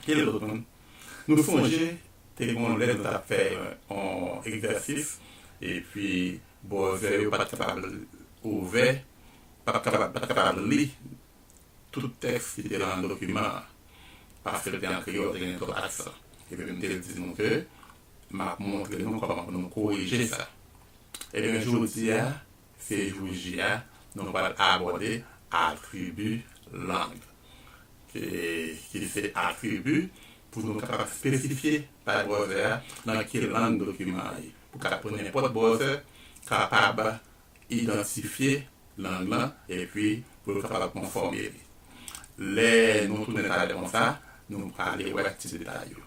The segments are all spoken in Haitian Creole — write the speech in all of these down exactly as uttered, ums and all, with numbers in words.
Hello tout moun. Nou sonje te gen yon lè nou t ap fè yon egzèsis, epi browser yo pa t kapab ouvè, pa t kapab, pa t kapab li tout tèks ki te nan dokiman an, paske l te an kreyòl, te gen twòp aksan. Epi m te di nou ke m ap montre nou kòman pou nou korije sa. Ebyen, jodi a, se jou J a, nou pral abòde atribi lang. Ki, ki se atribi pou nou kapab espesifye bay browser a nan ki lang dokiman an ye. Pou ka, pou nenpòt browser kapab idantifye lang lan, epi pou l kapab konfòme li. Lè nou tounen talè konsa, nou prale wè ti detay yo.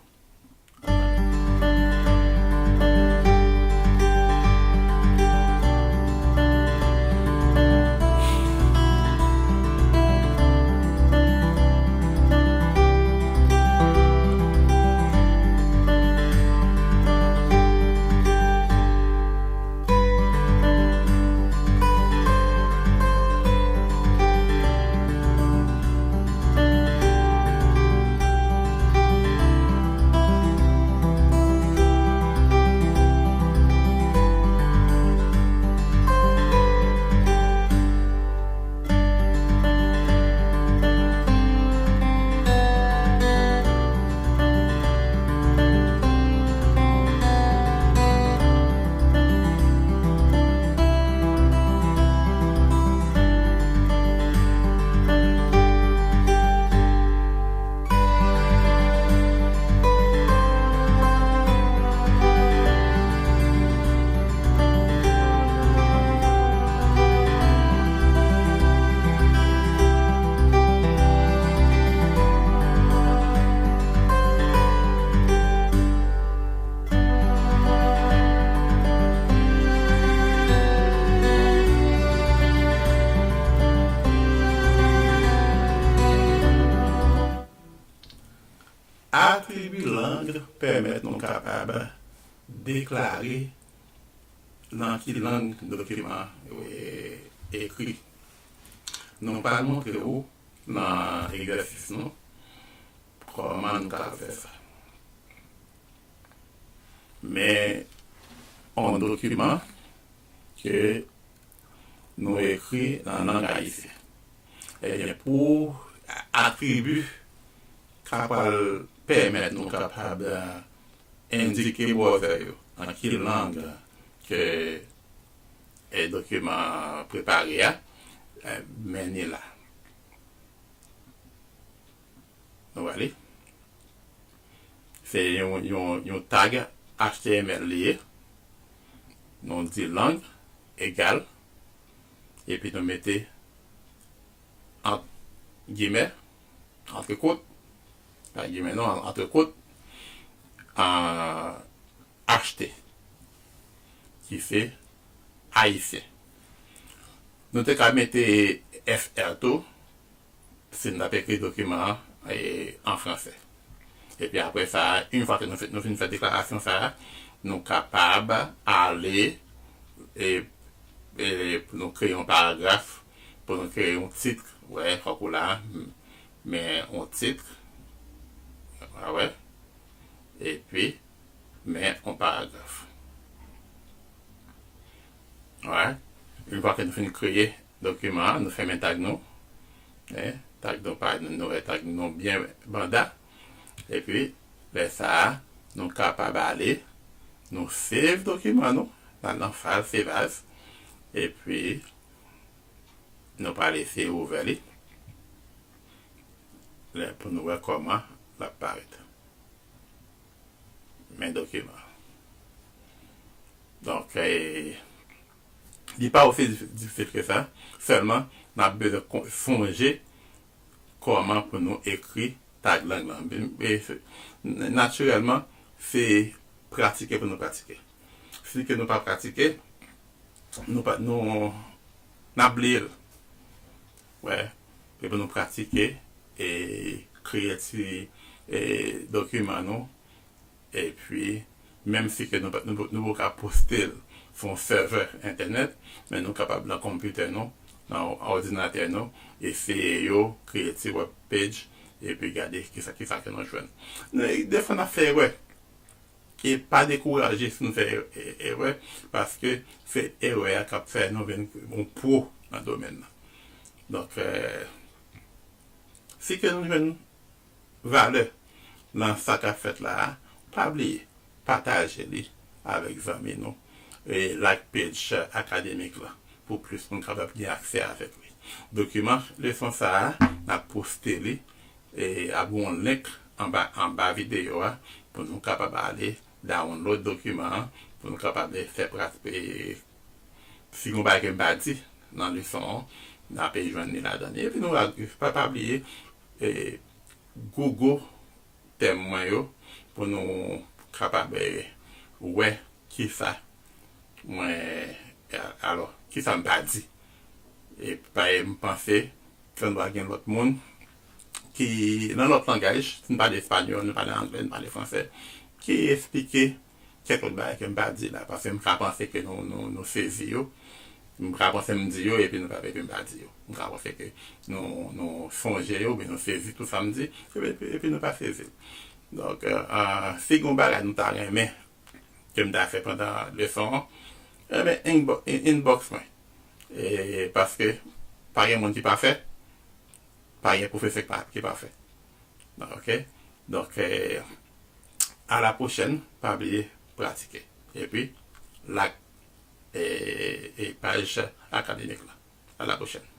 Atribi lang pèmèt nou kapab deklare nan ki lang dokiman an, e, ekri. Nou pral montre w nan egzèsis nou kòman nou ka fè sa. Men yon dokiman ke nou ekri nan lang ayisyen. Ebyen, pou atribi ka pral pèmèt nou kapab, eh, endike browser yo nan ki lang ke, eh, dokiman prepare a, eh, men ni la. Nou ale. Se yon, yon, yon tag H T M L li ye. Nou di lang egal, epi nou mete ant gimè, antrekot, pa gimè non, antrekot, ah, H T, ki se ayisyen. Nou te ka mete F R tou, si n ap ekri dokiman an, e, an fransè. Epi apre sa, yon fwa ke nou fin, nou fin fè deklarasyon sa a, nou kapab ale, e, e, pou nou kreye yon paragraf, pou nou kreye yon tit, wè, fòk ou la, men yon tit, wè, epi, men yon paragraf. Wè, yon fwa ke nou fin kreye dokiman an, nou fèmen tag nou. Eh, tag nou pa, nou, nou wè tag nou byen banda. Epi, lè sa a, nou kapab ale, nou save dokiman nou, nan, nan file save as. Epi, nou pral eseye ouvè li. Lè pou nou wè kòman l ap parèt. Men dokiman. Donk, eh, li pa osi dif-, difisil ke sa. Sèlman, n ap bezwen kon-, sonje kòman pou nou ekri tag lang lan. E se, natirèlman, se pratike pou nou pratike. Si ke nou pa pratike, nou pa, nou, n ap bliye l. Wè, e pou nou pratike, e kreye ti, e dokiman nou, epi, menm si ke nou pa, nou, nou poko poste l sou yon sèvè entènèt, men nou kapab nan konpitè nou, nan òdinatè nou, eseye yo, kreye ti web page, epi gade kisa, kisa ke nou jwenn. Nou, defwa n ap fè erè. E pa dekouraje si nou fè e-, e-, erè, paske se erè a k ap fè nou vin yon pwo nan domèn nan. Donk, eh, si ke nou jwenn valè nan sa k ap fèt la a, pa bliye, pataje li avèk zanmi nou. E like page akademik la pou plis moun kapab gen aksè avèk li. Dokiman leson sa a, n ap poste li e ap gen yon link anba, anba videyo a pou nou kapab ale download dokiman an, pou nou kapab fè prat-, e, si gon bagay ke m pa di nan leson an, n ap jwenn li ladan li. Epi nou pa, pa, pa bliye, e, Google tèm mwen yo pou nou kapab, e, wè kisa mwen, e, alò, kisa m pa di. E pa, e, m panse ke n dwa gen lòt moun ki, nan lòt langaj, si n pale espanyòl, nou pale anglè, nou pale fransè, ki esplike kèk lòt bagay ke m pa di la, paske m ka panse ke nou, nou, nou sezi yo. M ka panse m di yo, epi nou pa, epi m pa di yo. M ka panse ke nou, nou sonje yo, oubyen nou sezi tout sa m di, epi, epi, epi nou pa sezi l. Donk, eh, ah, si gen yon bagay nou ta renmen ke m ta fè pandan leson an, enben, inbo-, in-, inbox mwen. E, paske pa gen moun ki pafè, pa gen pwofesè ki pa, ki pafè. Donk, oke? Donk, eh, a la pwochèn, pa bliye pratike. Epi, like, eh, eh, paj akademik la. A la pwochèn.